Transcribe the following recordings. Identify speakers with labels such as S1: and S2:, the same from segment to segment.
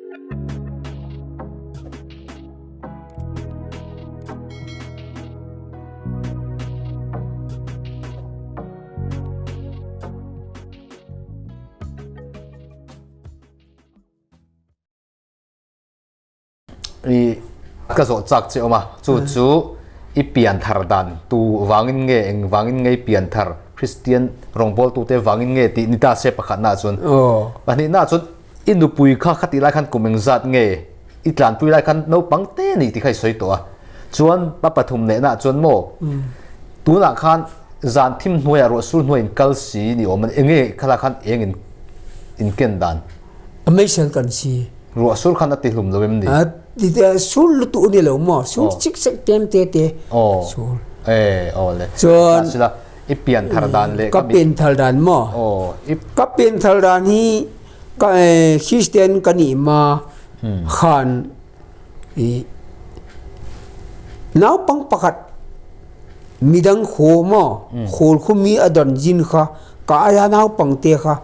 S1: I ka zawh chak che awm a, chu chu i pian thar dan tu vangin nge eng vangin nge i pian thar Kristian rawngbawltute vangin nge tih ni ta se pakhatnaah chuan pahnihnaah chuan i nupui kha khatih lai khan kum engzat nge i tlanpui lai khan naupang te a ni tih kha i sawi tawh a, chuan pa pathum nehnaah chuan maw tunah khan zan thim hnuaiah ruah sur hnuaiin kal si ni awm a ni eng nge khalak khan eng in in ken dan?
S2: A meisel kan si.
S1: Ruah sur khan a ti hlum lo em ni?
S2: A sur lutuk a ni lo maw? Sur chik chek tlem te te.
S1: Aw.
S2: Sur.
S1: E aw le.
S2: Chuan
S1: sila i pian thar dan le
S2: ka pian thar dan maw?
S1: Aw. I
S2: ka pian thar dan hi ka Christian ka nih ma khan i naupang pakhat midang khaw maw khawl khu mi a don zin kha ka aia naupang te kha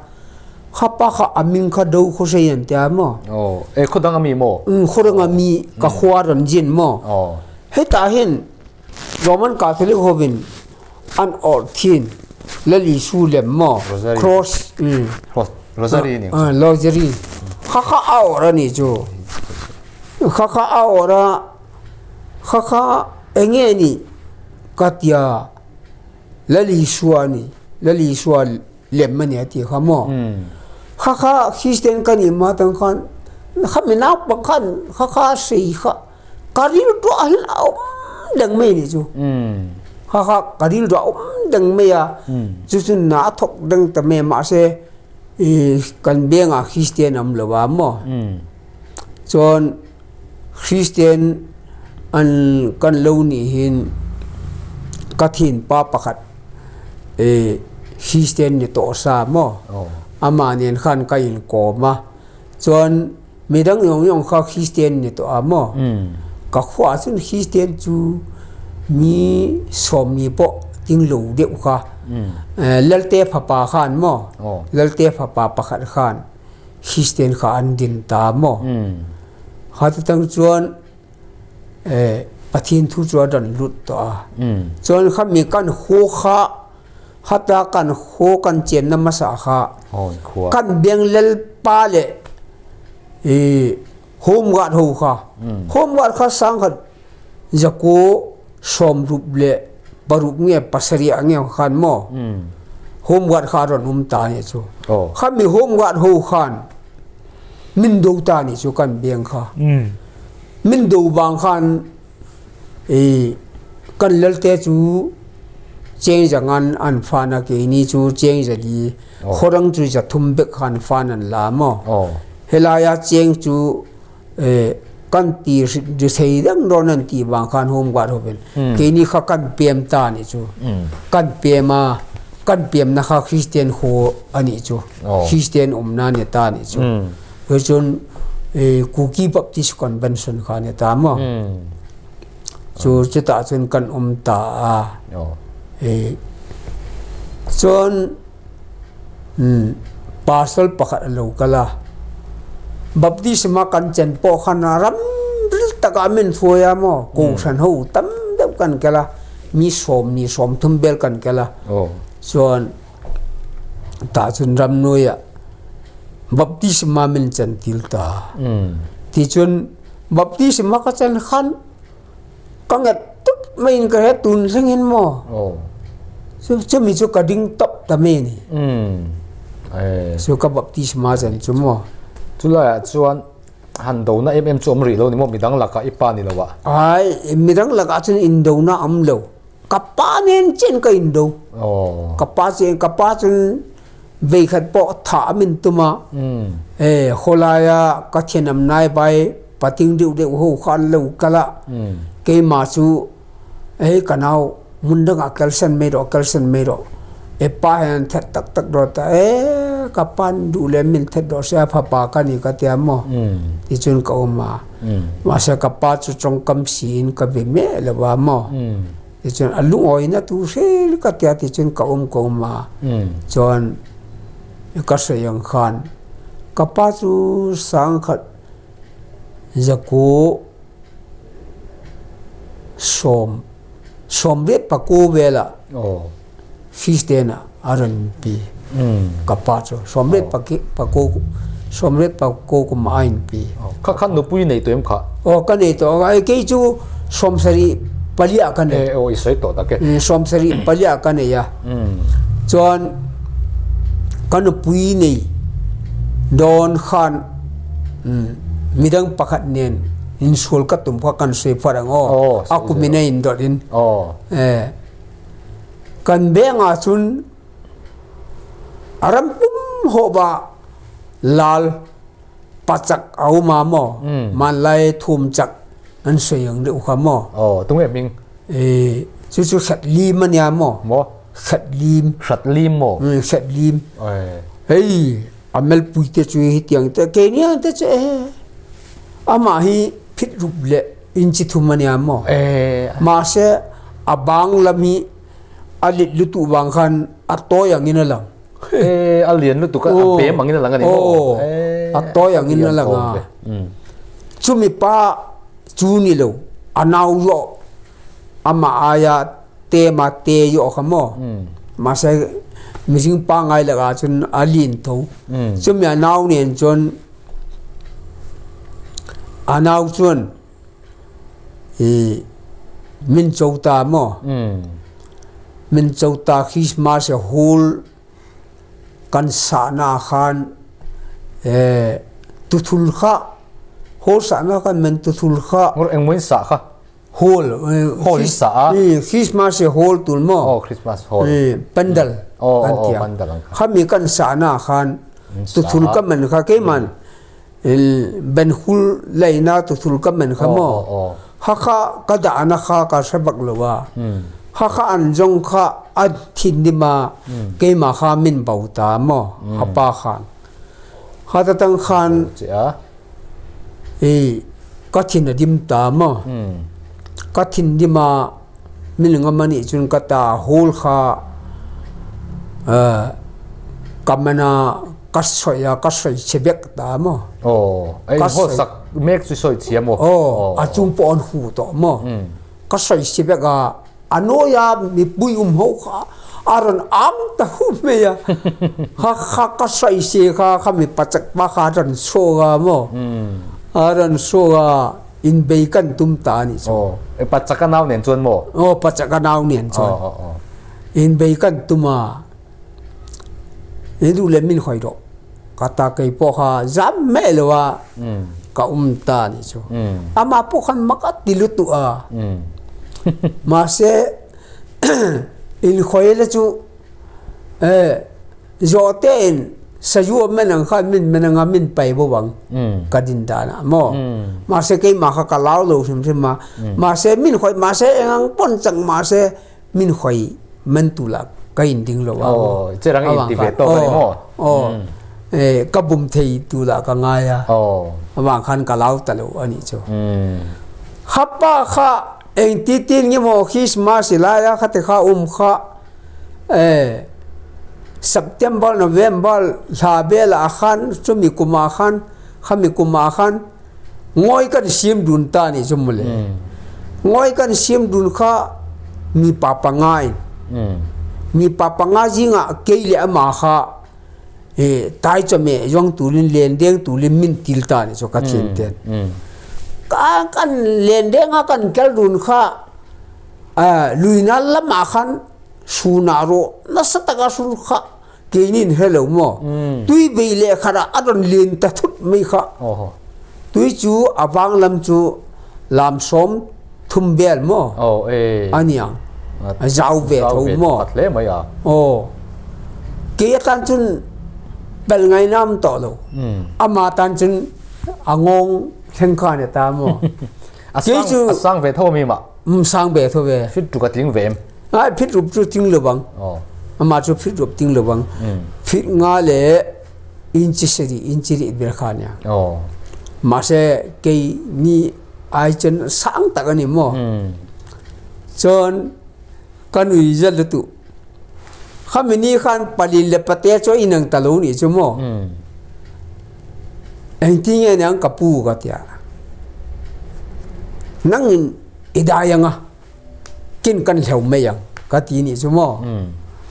S2: Kha pa kha a min kha do khaw sei an tia maw?
S1: Aw, e khaw dang a mi maw?
S2: Um, khaw dang a mi ka khua ran jin maw?
S1: Aw.
S2: Heta hin Roman Catholic hovin an awrh thin Lal Isu lem maw?
S1: Rosary.
S2: Cross. Um.
S1: Cross. Rosary ni.
S2: Uh, rosary. Kha kha a awrh a ni chu. Kha kha a awrh a kha kha enge ni ka tia Lal Isua ni Lal Isua lem a ni a ti kha maw? Kha kha Christian ka nih ma tang khan kha mi naupang khan kha kha sei kha ka rilru ah hian a awm deng mai ni chu. Kha kha ka rilru a awm deng mai a chu chu na a thawk deng ta mai a mahse kan vengah Christian awm lo a maw? Chuan Christian an kan lo nih hin ka thinpa pakhat Christian ni tawh sa maw amah nen khan ka inkawm a chuan midang yawng yawng kha Christian ni tawh a maw ka khuaah chuan Christian chu mi sawmni pawh ting lo deuh kha Lalte fapa khan maw Lalte fapa pakhat khan Christian kha an din ta maw kha ti tang chuan Pathian thu chu a ran lut tawh a. Chuan kha mi kan haw kha hata kan haw kan chenna hmasa kha kan beng lalpa leh i home guard ho kha home guard kha sangkhat zakaw sawmrup leh paruk nge pasarih nge khan maw home guard kha a rawn awm ta nih chu. Kha mi home guard ho khan min do ta nih chu kan beng kha. Min do vang khan i kan lalte chu cheng zangan an fan a keini chu cheng zali khawrang chu zathum bek khan fan an la maw. Helaia cheng chu kan ti ri thei dang dawn an tih vang khan home guard hovin keini kha kan pem ta nih chu kan pem a kan pemna kha Christian haw a nih chu Christian awmna ni ta nih chu chu chuan Kuki Baptist Convention kha ni ta maw chu chutah chuan kan awm ta a chuan Pastor pakhat a lo kal a, baptisma kan chen pawh khan ram ril takah min hruai a maw, kohhran ho tam deuh kan kel a, mi sawm ni sawm thum vel kan kel a, chuan tah chuan ramnuaiah baptisma min chen tir ta. Tichuan baptisma ka chen khan Ka nget tut maiin ka hre tun thlengin maw chu chumi chu ka ding tawp ta mai a ni. Chu ka baptisma chan chu maw.
S1: Chulaiah chuan han dona em em chu awm rih lo ni maw midang lakah i pa ni lo ah?
S2: Ai midang lakah chuan indona awm lo. Ka pa nen chian ka indo. Ka pa chian ka pa chuan veikhat pawh thah min tum a. Khawlaia ka thianam nai bai pating deuh deuh ho kha an lo kal a. Keimah chu hei ka nau hmun dangah kalsan mai rawh kalsan mai rawh. E pa hian an that tak tak rawh ta e ka pa an duh leh min that rawh se a fapa ka ni ka tia maw. Tichuan ka awm a. Mahse ka pa chu tawngkam siin ka be miah lo a maw. Tichuan a lungawina tur hrel ka tia tichuan ka awm ka awm a. Chuan ka sawi ang khan ka pa chu sangkhat Zaku sawm sawmriat paku vela Kristian ah a rawn pi ka pa chu sawmriat paki paku sawmriat paku kum a in pi.
S1: Kha khan nupui nei tawh em kha?
S2: Aw ka nei tawh a, kei chu sawmsarih paliah ka nei.
S1: Aw i sawi tawh tak e.
S2: Sawmsarih paliah ka nei a, chuan ka nupui nei dawn khan midang pakhat nen insual ka tum kha kan sawi phat ang aw, a kumin a indawrh in. Kan bengah cun a ram pum hawh lal pachak a um a maw manlai thum chak an soi ang deuh kha maw.
S1: Oh tunge hming?
S2: E chu chu hrat lim ania maw.
S1: Maw?
S2: Hrat lim.
S1: Hrat lim maw?
S2: Hrat lim. Hei a melpui te chu hi tiang te ke nia te chu e amah hi phit rup le inchi thum ania maw. Mahse a bang lam hi a lit lutuk vang khan a tawi angin a lang.
S1: A lian lutuk a, a pem angin a lang a ni maw?
S2: A tawi angin a lang a. Chumi pa chu ni lo, a nau zawh amah aia tema te zawh kha maw? Mahse mihring pangngai lakah chuan a lian tho. Chumi a nau nen chuan a nau chuan i min cho ta maw? Min cho ta Christmas hul kan sahna khan tuthul kha hall sahna khan men tuthul kha
S1: Ngor engmaw in sah kha?
S2: Hall
S1: Hall in sah a?
S2: Christmas hall tul maw?
S1: Oh Christmas hall.
S2: Pandal kan tia.
S1: Pandal ang kha.
S2: Khami kan sahna khan tuthul ka man kha keiman Ben hul leina tuthul ka men kha maw? Hakha ka dahna kha ka hre bak lo a. Hakha an zong kha a thin dim a keimah kha min bo ta maw? Ka pa khan. Kha ta tang khan i ka thin a dim ta maw? Ka thin dim a min ngam a nih cun ka ta hul kha ka man ah ka soi a ka soi che bek ta maw.
S1: Oh, ei ho sak mek chu soi chia maw.
S2: Oh, a chung pawh an hu tawh maw. Ka soi che bek a a nawi a mipui um ho kha a rawn am ta hu mai a. Kha kha ka soi se kha kha mi pachak pa kha a rawn chhuak a maw. A rawn chhuak a in bei kan tum ta a nih chu.
S1: Oh, e pachak a nau nen chuan maw?
S2: Oh, pachak a nau nen chuan.
S1: Oh, oh, oh.
S2: In bei kan tum a. I duh le min hoi rawh. Ka ta kei pawh kha zam meh lo a ka um ta ni chu. Ama pawh khan mak a ti lutuk a. Mahse in hoi le chu zawhte in sazu a men ang khan min men anga min pai bo ang ka din dan ah maw. Mahse keimah kha ka lau lo hrimhrim a. Mahse min hoi mahse engang pawn chang mahse min hoi man tu la ka in ding lo a.
S1: Oh, cherang in ti ve tawk a ni maw?
S2: Oh, ka bum thei tu la ka ngai a.
S1: Oh.
S2: Awang khan ka lau ta lo a nih chu. Hapa kha eng ti tin nge maw Christmas lai a khate kha um kha September November thla vel ah khan chumi kum ah khan khami kum ah khan ngawi kan siam dun ta nih chu mawle. Ngawi kan siam dun kha mipa panga in mipa panga zingah kei le amah kha tai chawhmeh zuang turin len deng turin min til ta nih cu ka thian ten. Kan len deng ah kan kal dun kha luinal lam ah khan sunah rawh nasa tak a sur kha keinin he lo maw tui bei le khat ah a ron len ta thut mai kha. Tui cu a vang lam cu lam sawm thum bel maw aniang a zau ve tho maw. Aw ke tan cun pel ngai nam to lo ama tan cun a ngong thleng kha ne ta maw.
S1: A sang ve tho mi ma?
S2: Sang ve tho ve.
S1: Fit tu ka tling ve em?
S2: Ai fit rup chu ting lo bang. Ama chu fit rup ting lo bang. Fit nga le inchi seri inchi ri ber kha nia. Mahse kei ni ai chen sang tak ani maw. Chuan kan ui zet lutuk. Khami ni khan palin le pate chu a inang ta lo nih chu maw. Engtin nge niang ka pu ka tia. Nangin i dai anga kin kan hleuh mai ang ka ti nih chu maw.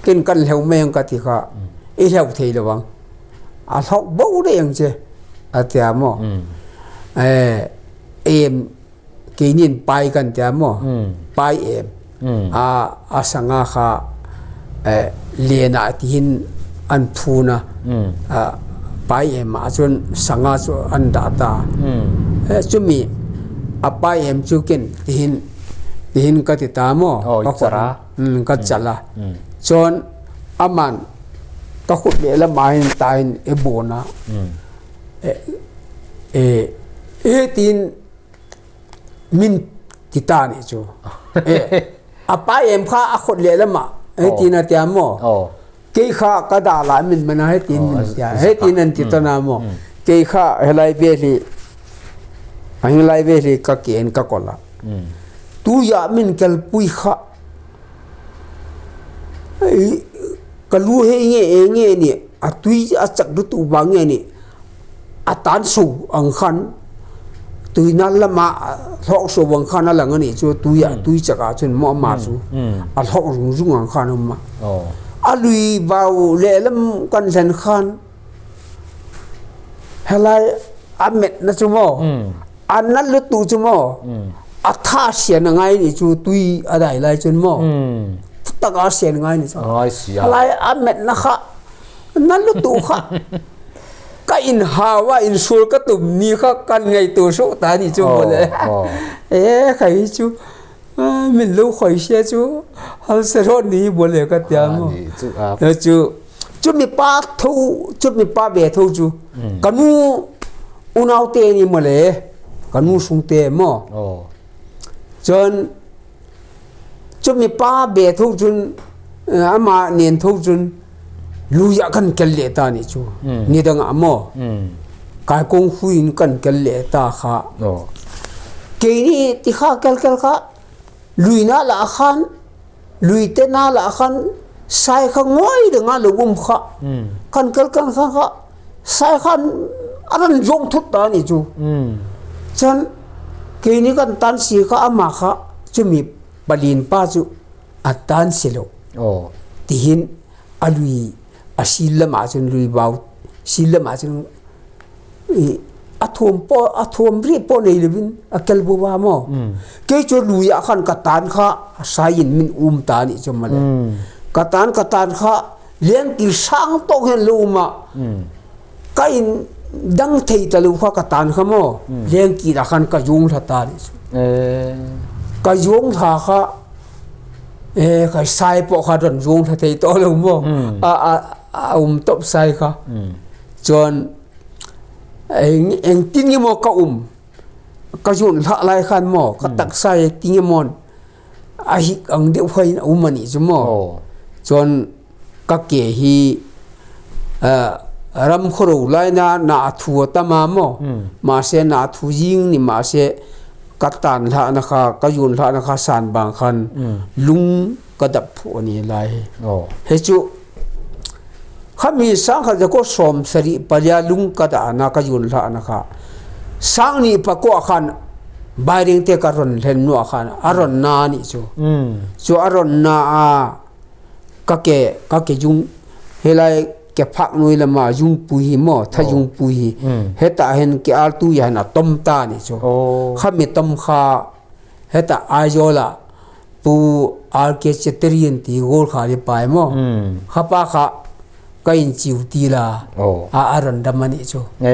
S2: Kin kan hleuh mai ang ka ti kha i hleuh thei lo ang. A hlauh bo daih ang che a tia maw. Em keinin pai kan tia maw pai em a a sanga kha lenah tihin an phun a pai em ah chuan sanga chu an dah ta chumi a pai em chu ken tihin tihin ka ti ta maw ka ka chala chuan aman ka khut lehlam ah hian tain i bawn a E tiin min ti ta nih cu. E a pa em kha a khot lehlam ah he tiin a tia maw. Kei kha ka dah lai min mana he tiin min tia. He tiin an ti ton a maw. Kei kha helai vel hi helai vel hi ka ke in ka kol a. Tu ya min kalpui kha ka lu he nge e nge ni a tui a chak lutuk vang nge ni a tan so ang khan tuina lama hlawk so ang khan a lang a nih chu tui ah tui chak ah chuan maw ama chu a hlawk zung zung ang khan a awm a a lui vau lehlam kan thlen khan helai a met na chu maw a nal lutuk chu maw a tha sian a ngai nih chu tui a dai lai chuan maw tak a sian ngai nih chu helai a met na kha na lutuk kha ka in hau a in sul ka tum ni kha kan ngei tu su ta ni chu mawle e khai chu min lo khoi sia chu hal se ron ni mawle ka tia mo chu chu mi pa tho chu mi pa ve tho chu kanu unau te ni mawle kanu sung te mo chuan chu mi pa ve tho chun ama nen tho chun lui ah kan kel leh ta nih cu nidang ah maw kaikong hui in kan kel leh ta kha kei nih ti kha kel kel kha lui na la khan lui te na la khan sai kha ngoi ding ah lo um kha kan kel kan kha kha sai khan a ran zong thut ta nih cu cun kei nih kan tan si kha amah kha cumi palin pa cu a tan si lo tihin a lui a sil lam ahcun lui bau sil lam ahcun a thuam po a thuam ri po nei lovin a kel bu wa maw kei cu lui ah khan ka tan kha sai in min um ta nih cu male ka tan ka tan kha leng ti sang tawk hen lo ma ka in dang thei ta lo kha ka tan kha maw leng ki da khan ka yung thla ta nih cu ka yung thla kha e kai sai pawh kha ron yung thla thei to lo maw a a a um top sai kha chuan eng eng tin nge maw ka um ka yun hlah lai khan maw ka taksa e tinge mon a hik ang deuh khain a um ani chu maw chuan ka ke hi ram khawro lai na na thu a tam a maw mahse na thu zing ni mahse ka tan hlah na kha ka yun hlah na kha san bang khan lung ka dap phu ani lai he chu khami sang kha ko som sari palia lung ka da na ka yun hlah na kha sang ni pa ko khan bairing te ka ron hlen nu khan aron na ni chu chu aron na a ka ke ka ke jung helai ke phak nui lama jung pu hi mo tha jung pu hi heta hen ke al tu ya na tom ta ni chu khami tom kha heta aizola pu R K Chetterian ti gol kha li pai mo khapa kha ka in chiu ti la a aron dam ani chu
S1: e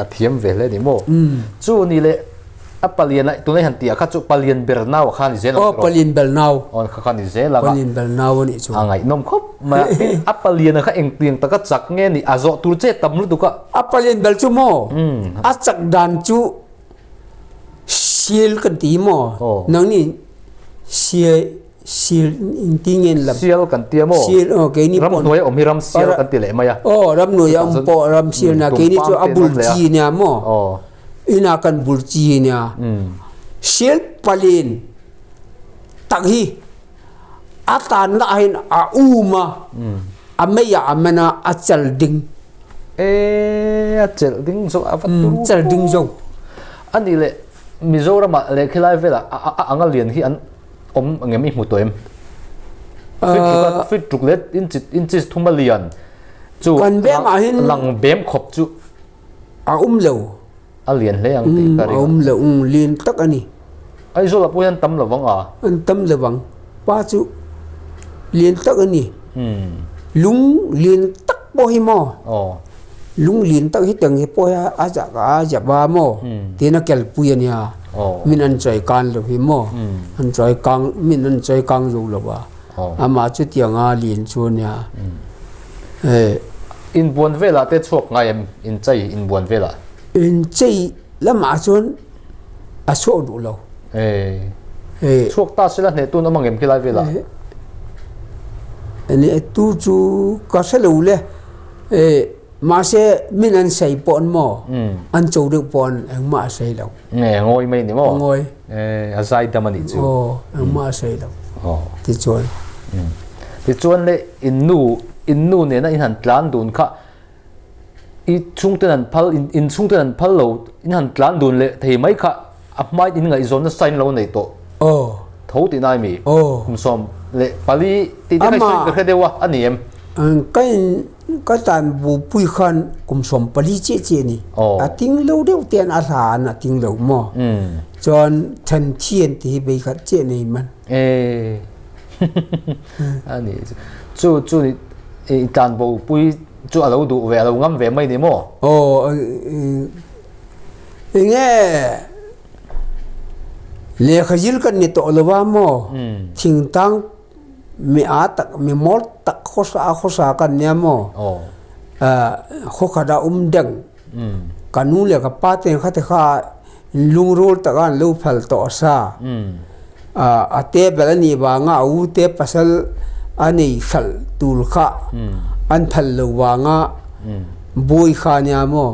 S1: a thiam ve hle ni mo chu ni le a palian ai tunai han tia kha chu palian bernau kha ni zel
S2: o palian bernau
S1: on kha kha ni zel
S2: a palian bernau ani chu
S1: angai nom khop ma a palian kha eng tiang taka chak nge ni a zo tur che tam lu tu ka
S2: a palian bel chu mo a chak dan chu sial kan ti mo nang ni sial sial in ti ngen lam
S1: sial kan ti mo
S2: sial o ke ni
S1: ram hnuai om hi ram sial kan ti le mai a
S2: o ram hnuai om po ram sial na ke ni chu a bul chi nia mo ina kan bul chi nia sial palin tak hi a tan la hin a uma a mei a amana a chal ding
S1: e a chel ding zo a
S2: chal ding zo
S1: ani le Mizoramah leh khilai velah a anga lian hi an awm ang em i hmu tawh em? Feet ruk a feet ruk leh inch inches thuma lian chu
S2: Kan bengah hin
S1: lang bem khawp chu
S2: a awm lo.
S1: A lian hle ang tih ka ring a.
S2: A awm lo, lian tak a ni.
S1: Aizawl ah pawh hian tam lo vang a.
S2: An tam lo vang. Pa chu lian tak a ni. Lung lian tak pawh hi maw? Lung lian tak hi teng hi pawh hi a zak a zap a maw? Tiin a kelpui a nia. Min an chawi kan lo hi maw? An chawi kang min an chawi kang zo lo a. Amah chu tianga lian chu a nia.
S1: Inbuan velah te chhuak ngai em? Inchei inbuan velah?
S2: Inchei lamah chuan a chhuak duh lo.
S1: Chhuak ta sela hneh tun awm ang em khilai velah?
S2: Tu chu ka hre lo le. Mahse min an sei pawh an maw? An cho deuh pawh an engmah a sei lo.
S1: Ngawi mai ni maw?
S2: Ngawi.
S1: A zai dam a nih chu.
S2: Aw, engmah a sei lo. Tichuan.
S1: Tichuan le in nu in nu nena in han tlan dun kha i chhungten an phal in chhungten an phal lo in han tlan dun leh thei mai kha a hmai in ngaihzawn nasa in lo nei tawh.
S2: Aw.
S1: Tho tih nai mi.
S2: Aw.
S1: Kum 14 tih te kha i sawi ka hre deuh a, a ni em?
S2: Ka in ka tan bu pui khan kum 14 chiah chiah a ni. A ting lo deuh te an a hla an a ting lo maw? Chuan then thi an ti hi bei khat chiah nei man.
S1: E. A ni chu chu ni i tlan bo pui chu a lo duh ve a lo ngam ve mai ni maw?
S2: Aw enge lehkha zil kan ni tawh lo a maw? Thingtlang mi a tak mi mawl tak khawsa khawsa kan nia maw? Khaw khat a um deng ka nu leh ka pa te kha te kha lungrul taka an lo phal tawh sa. A te ber a nih vanga a u te pasal a nei hralh tur kha an phal lo vanga buai kha a nia maw?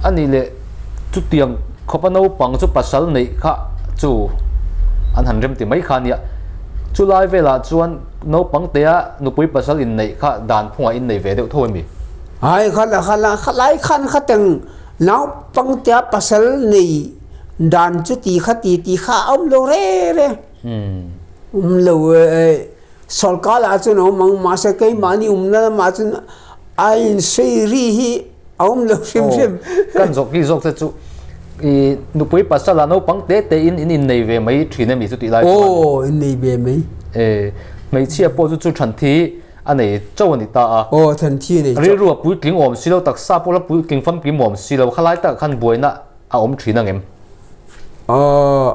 S1: A nih leh chutiang khawpa naupang chu pasal neih kha chu an han rem ti mai kha a nia. Chulai velah chuan naupang tea nupui pasal inneih kha dan phungah innei ve deuh tho a mi?
S2: Ai kha la kha la khalai khan kha teng naupangtea pasal nei dan chu ti kha ti ti kha a awm lo re re. Um lo sorkar ah chuan a awm ang mahse keimahni umna lamah chuan a insei ri hi a awm lo hrim hrim.
S1: Kan zawk hi zawk te chu i nupui pasal ah naupang te te in in innei ve mai thin a mi chu tih lai chuan.
S2: Aw innei ve mai.
S1: E hmeichhia pawh chu chu than thi a nei chauh a ni ta a.
S2: Aw than thi a nei chauh.
S1: Rilru a puitling awm si lo, taksa pawh la puitling famkim awm si lo, khalai takah khan buaina a awm thin ang em?
S2: Aw,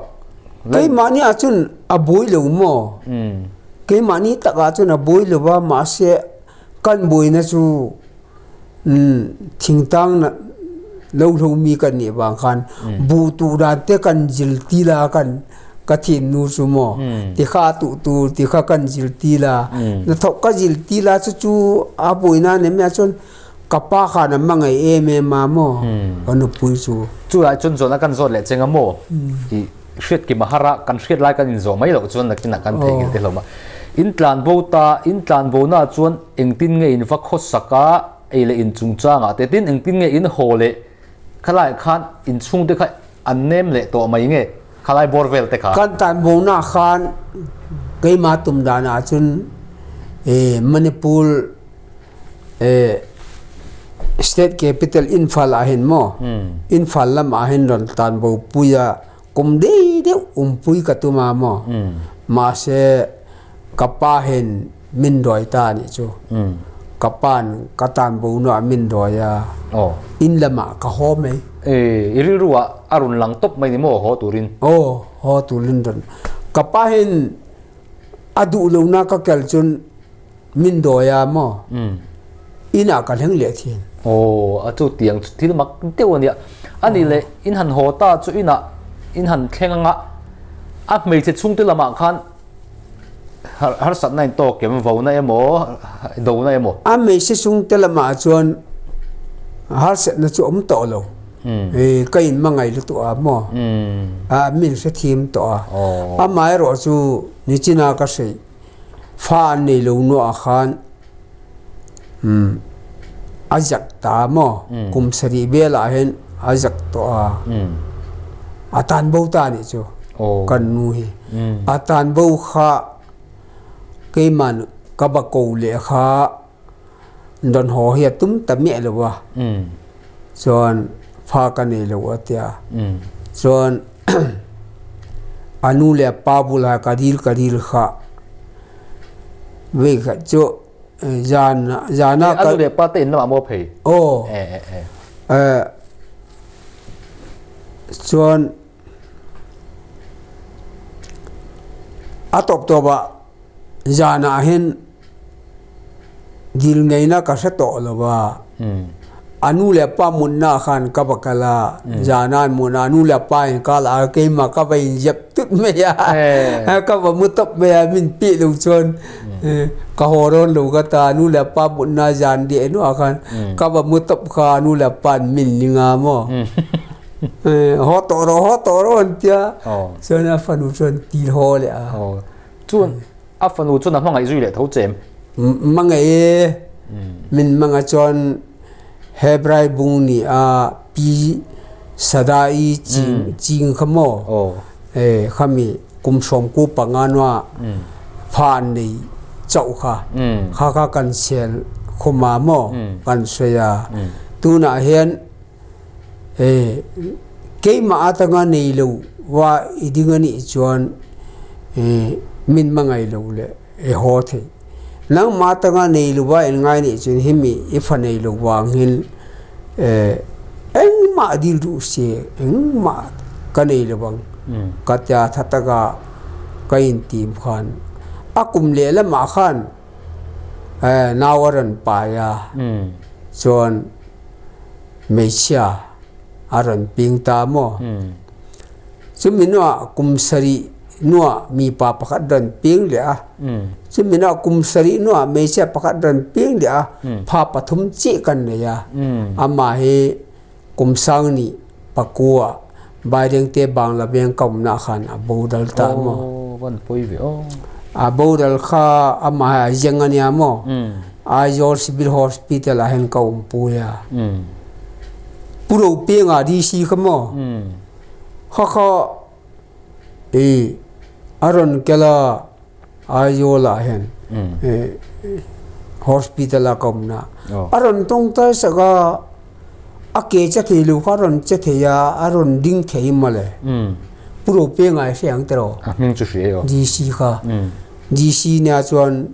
S2: keimahni ah chuan a buai lo maw? Keimahni takah chuan a buai lo va, mahse kan buaina chu thingtang lo hlo mi kan nih vang khan buh tuh dan te kan zil ti la kan ka thin nu chu maw ti kha tuh tur ti kha kan zil ti la na thawk ka zil ti la chu chu a buaina nem ya chuan ka pa khan a hmangaih em em a maw ka nupui chu.
S1: Chu lai chuan zawhna kan zawt leh cheng a maw i hriat kim a har a kan hriat lai kan inzawh mai loh chuan nakinah kan theihnghilh te hlawm a in tlan bo ta in tlan bo na chuan engtin nge in va khawsak a ei leh in chungchangah te tin engtin nge in haw leh khalaiah khan in chhungte kha an nem leh tawh mai nge khalai bawr vel te kha.
S2: Kan tan bonak khan keimah tum dan ah cun Manipur state capital Imphal ah hin maw Imphal lam ah hin ron tan bo pui a kum dei deuh umpui ka tum a maw mahse ka pa hin min dawi ta nih cu ka pa'n ka tan bo nu ah min dawi a inn lam ah ka haw mai.
S1: I rilru ah a run lang tawp mai ni maw haw turin?
S2: Aw haw turin run ka pa hin a duh lo na ka kel cun min dawi a maw inn ah ka hleng leh thin.
S1: Aw a chu tiang thil mak deuh a nia. Anih leh in han haw ta chu inn ah in han thleng anga a hmeichhe chhungte lamah khan harsatna in tawk em vona emaw dona emaw.
S2: A hmeichhe chhungte lamah chuan harsatna chu awm tawh lo. Ka in hmangaih lutuk a maw a min hrethiam tawh a. Amaherawh chu nichina ka hreih fa an nei lo nuah khan a zak ta maw kum sarih velah hian a zak tawh a. A tan bo ta ni chu kan nu hi a tan bo kha keiman ka ba ko le kha don ho hi tum ta me lo wa chuan fa ka nei lo atia chuan anu le pa bula ka dil ka dil kha ve kha chu zan zana
S1: ka anu le pa te in lama mo phei
S2: o chuan a top to ba zana hin dil ngei na ka hre tawh lo va anu le pa mun na khan ka bakala zana mun anu le pa in kala keima ka va in jep tut mai a ka va mu top mai a min pi lo chuan ka ho ron lo ka ta anu le pa mun na zan de nu a khan ka va mu top kha anu le pa min ninga mo ho to ro an tia chuan a fanu chuan ti ho le a
S1: chuan a fanu chuan a hmangaih zui leh tho chem
S2: mangai min manga chuan Hebrai bung ni a pi sadai ching ching khamo e khami kumsom ku panganwa phan nei chau kha kha kha kan sel khoma mo kan soya tuna hian e keima atanga nei lo wa idingani chuan e min mangai lo le e ho the nang ma tanga nei lu wa en ngai ni chun himi i fa nei lu wang hil eng ma dil ru se eng ma ka nei lu bang ka tia thataga ka in tim khan akum le la ma khan nawaran pa ya chuan meichia aran ping ta mo chumino kumsari nuwa mi pa pakhat ran ping le a chumina kumsari nuwa meichia pakhat ran ping le a pha pathum chi kan ne ya ama he kumsang ni pakua baireng te bangla beng kaumna khan a bodal ta mo
S1: van poi ve o
S2: a bodal kha ama ha jengania mo a jor civil hospital a hen kaum pu ya puro penga di si khamo kha kha e aron kela ayola hen hospital a komna aron tong ta saga a ke cha thei lu kha ron che thei ya aron ding thei male puro penga siang tero
S1: ming chu shi yo
S2: DC kha DC nya chuan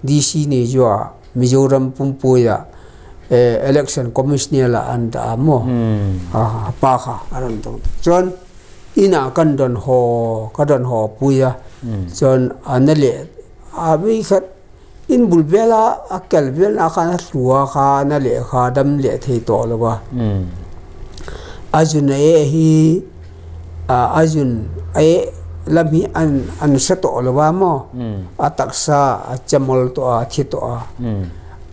S2: DC ni jwa Mizoram pumpuya election commissioner la an da mo a pa kha aron tong chuan ina kan don ho ka don ho puya chuan anale a bi khat in bulbela a kelbel a khan thluwa kha na le kha dam le thei to lo ba ajun e hi ajun e lam hi an an sa to lo ba mo a taksa a chamol to a thi to a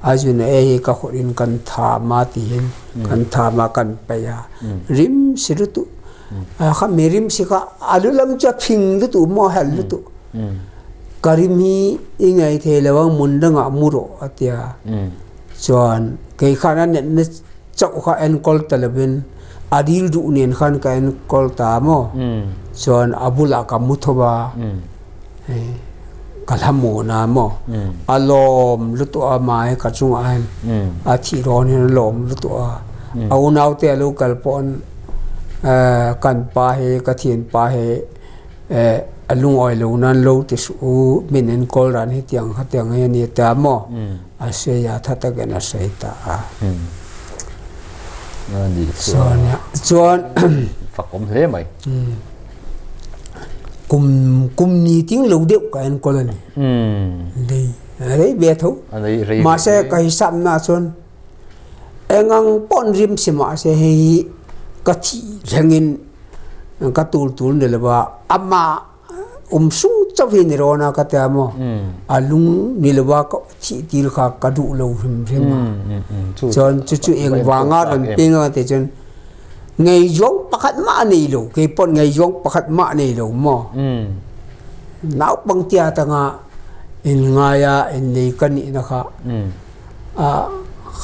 S2: ajun e hi ka khorin kan tha ma ti hin kan tha ma kan pe ya rim sirutu kha merim sika alulam cha phing lu tu mo hal lu tu karimi ingai thelawang mundanga muro atia chuan kei khana net ne chau kha en kol talabin adil du nen khan ka en kol ta mo chuan abula ka muthoba kalhamo na mo alom lu tu ama ka chung a a thi ron hin lom lu tu a au nau te lu kalpon kan pa he ka thian pa he alung oi lo nan lo ti su min en kol ran hi tiang ha tiang he ni ta mo a se ya tha ta gen a se ta a
S1: ni
S2: chuan chuan
S1: fakom hle mai
S2: kum kum ni ting lo deuh ka en kol ani dei rei be tho ma se ka hisap na chuan engang pon rim sima se hi ka thi rengin ka tul tul ne leba ama sung chawi ni rona ka ta mo alung ni leba ka thi til kha ka du lo him him chon chu chu eng wanga ran pinga te chon ngai jong pakhat ma nei lo ke pon ngai jong pakhat ma nei lo mo nau pang tia ta nga in ngaya in nei kan ni na kha a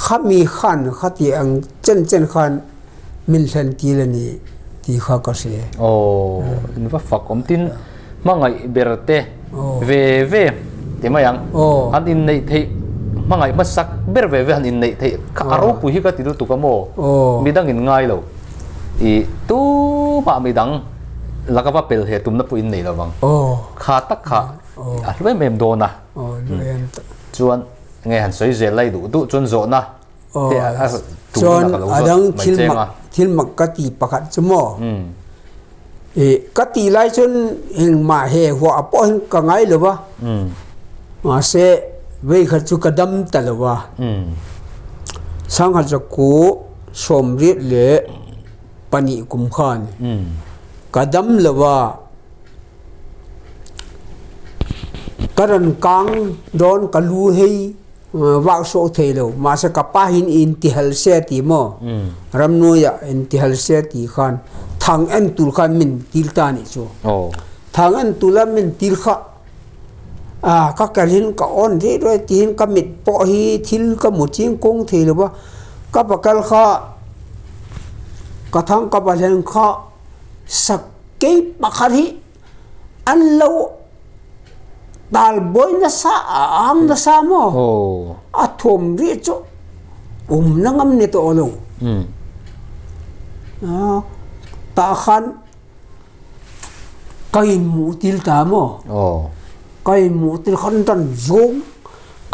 S2: khami khan khati ang chen chen khan min hlen ti le ni Tih kha ka hria.
S1: Aw, in va fak awm tin hmangaih ber te ve ve ti mai ang. Han inneih theih hmangaih hmasak ber ve ve han inneih theih kha a ropui hi ka ti lutuk a maw? Midang in ngai lo. I tumah midang laka va pel he tumna pawh in nei lovang. Kha tak kha a hlu em em dawn a. Chuan nge han sawi zel lai duh duh chuan zawhna
S2: Chuan a dang thil mak thil mak ka ti pakhat chu maw ih ka tih lai chuan engmah he huah pawh hian ka ngai lo va mahse vei khat chu ka dam ta lo va sangha chaku sawmriat leh pahnih kum khan ka dam lo va. Ka rawn kang dawn ka lu hei vak sawh thei lo mahse ka pa hin in ti hal se a ti maw ramnuaiah in ti hal se a ti khan thang en tur khan min til ta nih chu thang en tura min til kha ka kal hin ka awn rih rih tihin ka mit pawh hi thil ka hmu ching kawng thei lo va ka pakal kha ka thang ka pahlen kha sak Kei pakhat hi an lo talbuai nasa a ang nasa maw? A thuam rih chu um na ngam ni tawh lo. Tah khan ka inhmuh til ta maw? Ka inhmuh til khan ran zawng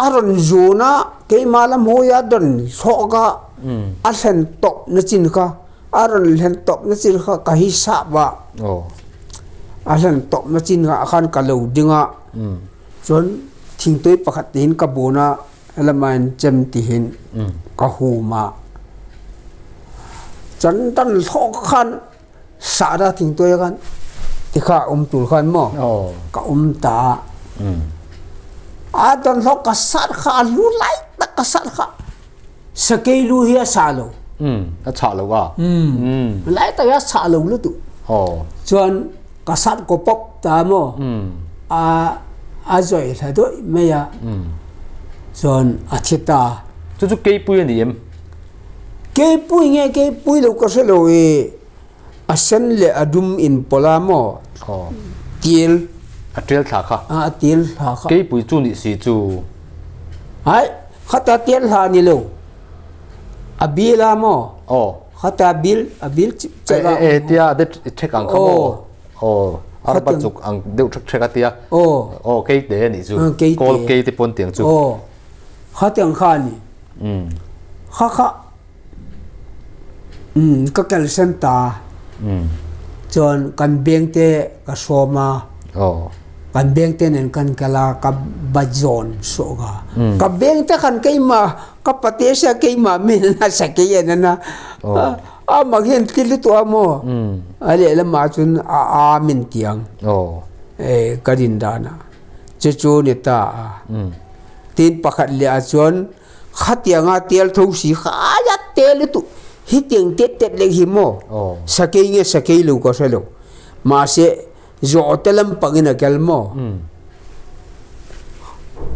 S2: a rawn zawn a keimah lam hawi a rawn thlawk a a thlen tawp na chin kha. A rawn hlen tawp na chin kha ka hi sap a. A hlen tawp na chin ah khan ka lo ding a. Cun thingtoi pakhat tihin ka bun a, helama in chem tihin ka hum a. Cun tan hlawh khan sah da thingtoi khan tikha um tul khan maw ka um ta. A ton hlawh ka sat kha a lu lai tak ka sat kha. Sakei lu hi a sah lo.
S1: A chah lo a.
S2: Lai tak a sah lo lu tu. Chuan ka sat ko pop ta mo. A a zoi hla doi mai a. Chuan a thi ta.
S1: Chu chu keipui ani em?
S2: Keipui nge keipui lo ka hre lo e. A sen le a dum in pawlh a maw? Til.
S1: A ṭial thla kha.
S2: A til thla kha.
S1: Keipui chu nih si chu.
S2: Ai, khata tial hla ni lo. A bil a maw?
S1: Aw.
S2: Khata bil, a bil
S1: chek a. E, tia de ṭhek ang kha maw? Aw. Arba chuk ang deuh ṭhek ṭhek a tia.
S2: Aw.
S1: Aw, keite nih chu.
S2: Keite.
S1: Kawl keite pawn tiang chu.
S2: Aw. Khatiang kha ni. Kha kha Ka kalsan ta. Cun kan bengte ka hrawm a. Kan bengte nen kan kal a, ka bat zawn sawh ka. Ka bengte khan keimah ka pate sia keimah min na sakei an ana. A mak hian thil tuah maw? A lehlam ah cun a aa min tiang. Ka din dan ah. Cucu ni ta a. Tin pakhat le ahcun Khatianga tel tho si kha a te lutuk hi tiang tet tet lek hi maw sakei nge sakei lo ka hre lo mahse zawhte lampang in a kel maw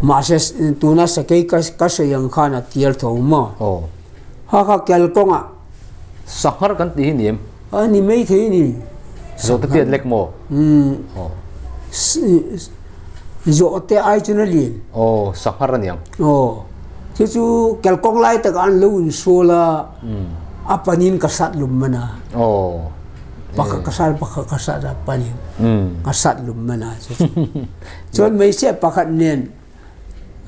S2: mahse tuna sakei ka ka sawi ang khan a tial tho maw ha kha kel kawngah
S1: sanghar kan tih hi ni em
S2: a ni mai thei ni
S1: zawhte tiat lek maw
S2: Zawhte ai chuan a lian.
S1: Aw, sanghar a niang.
S2: Aw, chu chu kelkawng lai takah an lo insual a, a panin ka sat lum man a.
S1: Aw.
S2: Pakhat ka sat, pakhat ka sat a panin ka sat lum man a chu chu. Chuan hmeichhia pakhat nen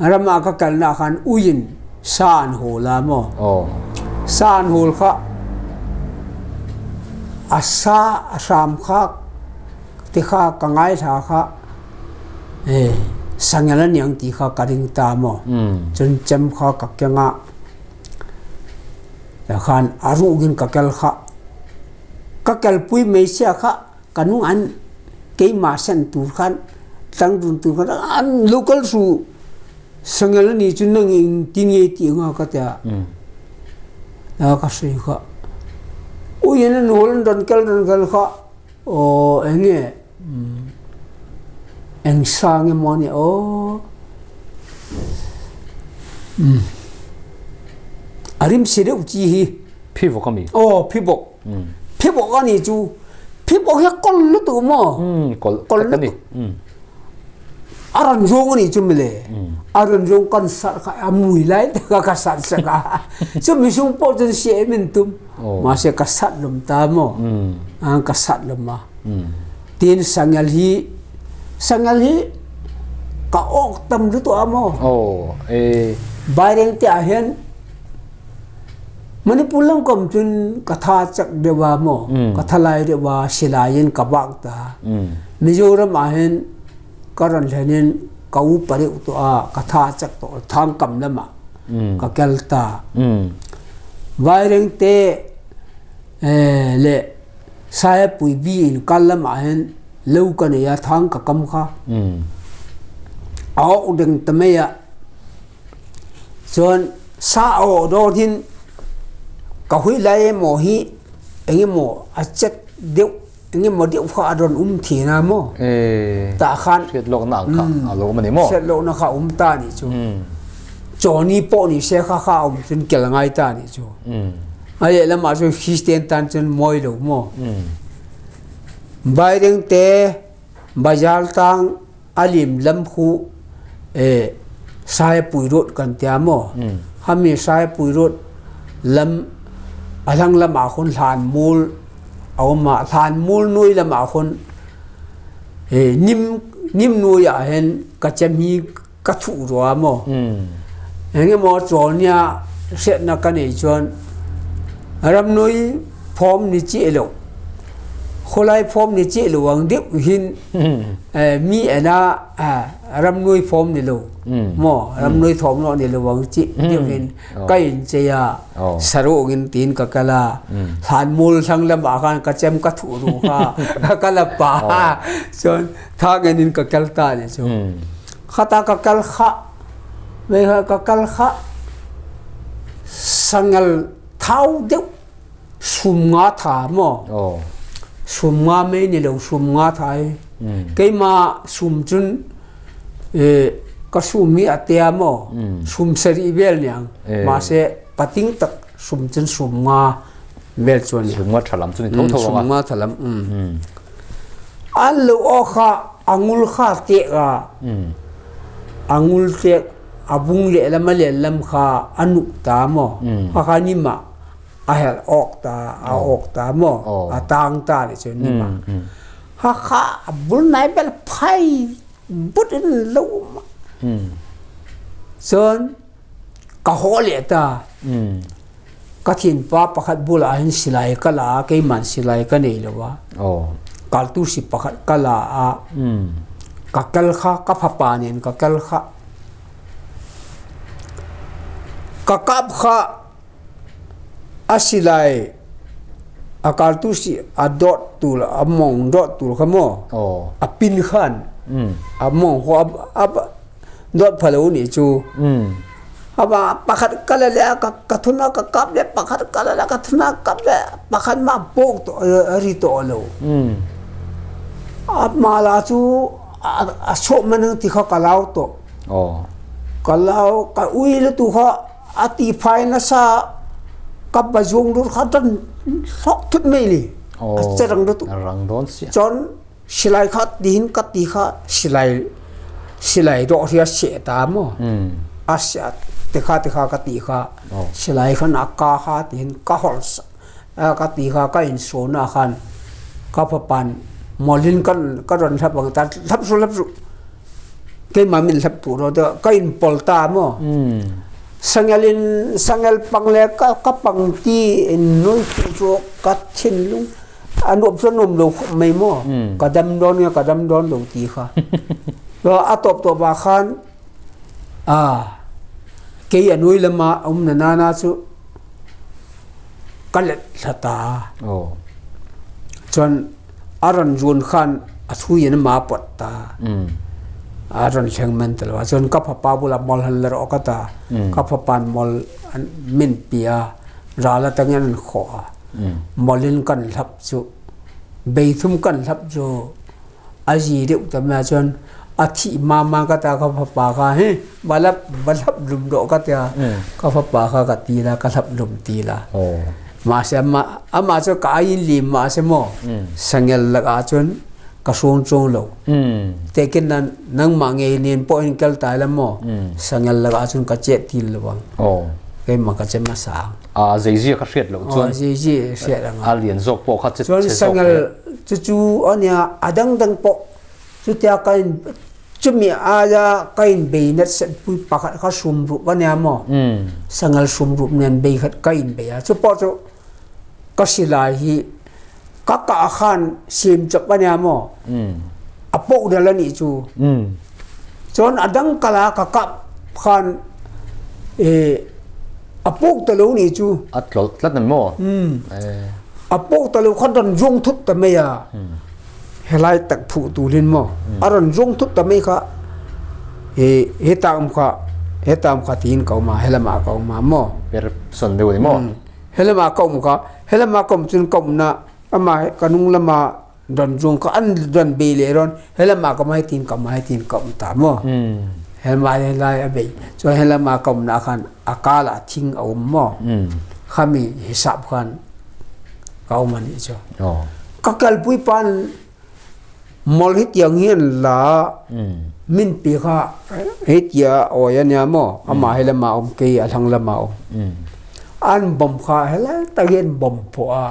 S2: rama ka kalna khan uiin sa an hawl a maw.
S1: Aw.
S2: Sa an hawl kha a sa a hram kha Ti kha ka ngaithla kha sangel a niang ti kha ka ring ta maw. Cun cem kha ka keng ah khan a ruh in ka kel kha. Ka kelpui mei sia kha ka nung an keimah sen tur khan tlangdun tur khan an local su sangel ani cu nang in ti nge ti nga ka tia. Ka sui kha. Uin an hol an ron kel ron kel kha Aw eng nge eng sa nge maw nia aw a rim si deuh chi hi
S1: phivawk ami
S2: aw phivawk. Phibawk a ni chu. Phibawk hi kawlh lutuk maw?
S1: Kawlh tak a ni.
S2: A rawn zawng a ni chu mile. A rawn zawng kan sarh kha a mui lai taka ka sarh sak a. Chu misung pawh chuan si em in tum. Mahse ka sarh lawm ta maw? Ka sarh lawm a. Tin sangel hi sangel hi ka awk tam lutuk a maw? Baireng te ah hian Manipur lam kam cun ka tha cak deuh a maw ka thalai deuh a silai in ka bak ta. Mizoram ah hin ka ran hlen in ka upa deuh tawh a ka tha cak tawh thang kam lam ah ka kel ta. Vairengte le Sayapui bi in kal lam ah hin lo ka nei a thang ka kam kha. A awk ding ta mei ah Chuan sa a awh dawn hin ka hui lai emaw hi engemaw a chet deuh engemaw deuh kha a rawn um thin a maw tah khan
S1: hriat lawkna ang kha a lo awm a ni maw
S2: hriat lawkna kha a awm ta a nih chu chawni pawh ni se kha kha a awm chuan kel a ngai ta a nih chu a lehlamah chuan Kristian tan chuan mawi lo maw Vairengte Bazar tlang a lim lam khu Saipui road kan tia maw hami Saipui road lam a hlang lam ah khun hlan mul a um a hlan mul nui lam ah khun nim nim nui ah hin ka chem hi ka thuh rua maw engemaw chawlnia hriatna ka nei chuan ramnui phawm ni chiah lo khawlai phawm ni chiah lo ang deuh hin mi ena ramnui phawm ni lo maw ramnui thawm lo ni lo ang chi deuh hin ka in chei a saruh in tin ka kal a thlan mul thlang lamah khan ka chem ka thuh ru kha ka kal a pa chuan tha ngen in ka kal ta ni chu khata ka kal kha ve kha ka kal kha sangal thau deuh sum nga tha maw sum nga mei ni lo sum nga tha i keima sum cun ka sum hi a tia maw sum sarih vel niang mahse pating tak sum cun sum nga vel chuan
S1: sum nga thalam chu ni tho tho
S2: sum nga thalam an lo aw kha angul kha te ka angul te abung le lam a len lam kha anu ta maw kha kha ni ma a hel ok ta a ok ta maw a tang ta ni chu ni ma ha kha bul nai bel phai but in lo ma cun ka haw leh ta ka thinpa pakhat bulah hin silai ka la a keiman silai ka nei lo a kaltu si pakhat ka la a ka kal kha ka fapa nen ka kal kha ka kap kha a silai a kaltu si a dawt tul a mong dawt tul kha maw a pin khan a mong kho a dawt phalo nih cu aba pakhat kal le ka ka thuna ka kap le pakhat kal le ka thuna kap le pakhat ma pok to ri to lo a ma la chu a so man ti kha kalau to kalau ka ui le tu kha a ti phai na sa ka bajung dur kha tan sok thut mai ni a cherang du tu
S1: rang don si
S2: chon Silai kha tiin ka ti kha silai silai dawh hi a seh ta maw? A seh ti kha ti kha ka ti kha silai khan a ka kha tiin ka holh ka ti kha ka in sawn ah khan ka fapan mawlin kan ka rawn hlap ang ta hlap su hlap su keimah min hlap tu ro ka in pol ta maw? Sangel in sangel pang le ka ka pang ti in noi chu ka thinlung a nuam cu nuam lo khop mei maw ka dam dawn nge ka dam dawn lo ti kha a tawp tawp ah khan a kei a nui lama um na nana chu ka let thla ta chuan a ran zuan khan a thui in ma pot ta a ran thleng men te lo chuan ka fapa bula mol han la ro ka ta ka fapan mol min pia ral atangin an khawh a molin kan hlap cu beithum kan hlap cu a zi deuh tam ah cun a thih mama ka ta ka fapa kha hi balap balap lum do ka tia ka fapa kha ka ti la ka hlap lum ti la. Mahse ama ama chu ka aiin lim mahse maw sangel lakah chuan ka hrawn chuang lo. Tekin nan nangmah ngei nen pawh in kal tai la maw sangel lakah chuan ka chet til lo ang. Keimah ka che hmasa ang.
S1: A zeizia kha hriat loh chuan.
S2: Zeizia hriat ang.
S1: A lian zawk pawh kha che
S2: chuan sangel chu chu ania a dangdang pawh chutia ka in chumi aia ka in bei nat set pui pakhat kha hrum rup ania maw sangal hrum rup nen bei khat ka in bei a chu pawh chu ka silai hi ka kah khan sim chawp ania maw a poh dal anih chu chuan a dang kala ka kap khan e a puk ta lo nih chu
S1: a tlawlh tlat ani maw
S2: a puk ta lo khan ran zung thut ta mai a helai tak phuh turin maw a rawn zung thut ta mai kha he heta awm kha heta awm kha tiin ka awm a helamah ka awm a maw
S1: per sawn deuh ani maw
S2: helamah ka awm kha helamah ka awm chuan ka awmna amah ka hnung lama rawn zung kha an rawn bei leh rawn helamah ka awm a hetin ka awm a hetin ka awm ta maw helamah helai a bei chuan helamah ka awmna khan a kalah thing a awm maw khami hisap khan ka awm a nih chu. Ka kalpui pan mol hi tiang hian la min pi kha hei tia awi a nia maw amah he lama awm kei a hlang lama awm an bom kha helai tak hian bom pawh a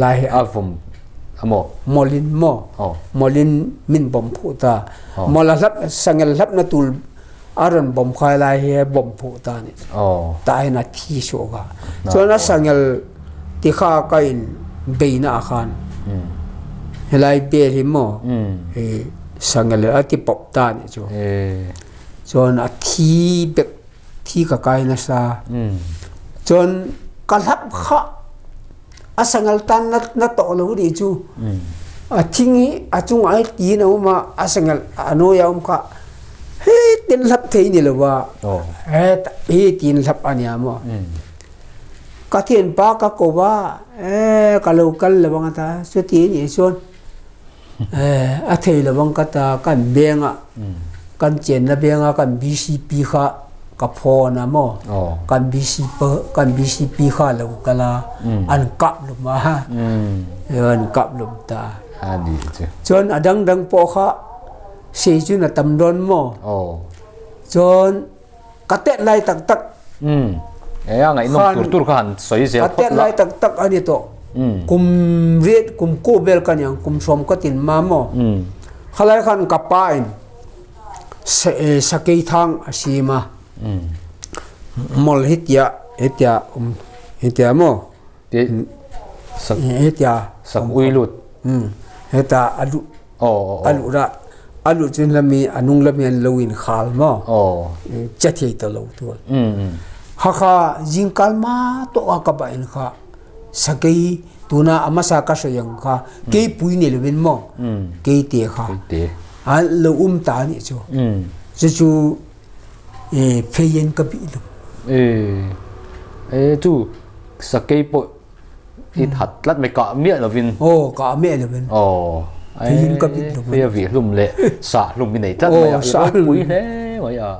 S2: lai
S1: a vom amaw
S2: molin maw molin min bom phuh ta mol a hlap sangel hlap na tul a rawn bom khai lai hi bom phuh ta ni ta hin a thi suh ka chuan a sangel ti kha ka in beina ah khan helai bel hi maw hi sangel a ti pop ta ni chu chuan a thi bek thi ka kai nasa chuan ka hlap kha a sangal tan na na to lo ri chu a thing hi a chung ai tin a um a a sangal a nawi a um kha he tin hlap thei ni lo wa he hi tin hlap ania maw Ka thianpa ka ko va, ee ka lo kal lo ang a ta, chuti a nih chuan ee a thei lo ang ka ta, kan beng ah kan chenna beng ah kan BCP kha ka phone a maw, kan BCP kan BCP kha a lo kal a, an kap lum a, an kap lum ta. Chuan a dangdang pawh kha sei chun a tam dawn maw, chuan Ka tet lai tak tak.
S1: E a ngaihnawm tur tur kha han sawi zel
S2: phawt la. Ka tet lai tak tak a ni tawh. Kum riat kum ku vel ka niang kum sawm ka tin ma maw. Khalai khan ka pa in sakei thang a sim a. Mol hetia hetia um hetia maw. Hetia
S1: sak ui lut.
S2: Heta a luh a luh dah a luh cun lami a nung lami an lo in khal maw cha thei ta lo tual hakha jingkal ma to a ka ba in kha sakei tuna amasa ka soyang kha kei pui ni lovin mo kei te kha a lo um ta ni chu chu chu e pheyen ka bi lu
S1: e e chu sakei po I that tlat mai kah miah lovin.
S2: Aw kah miah lovin.
S1: Aw.
S2: Theiin ka bit lovin.
S1: Hei a vih hlum leh sah hlum i nei tlat mai a. I ropui hle mai a.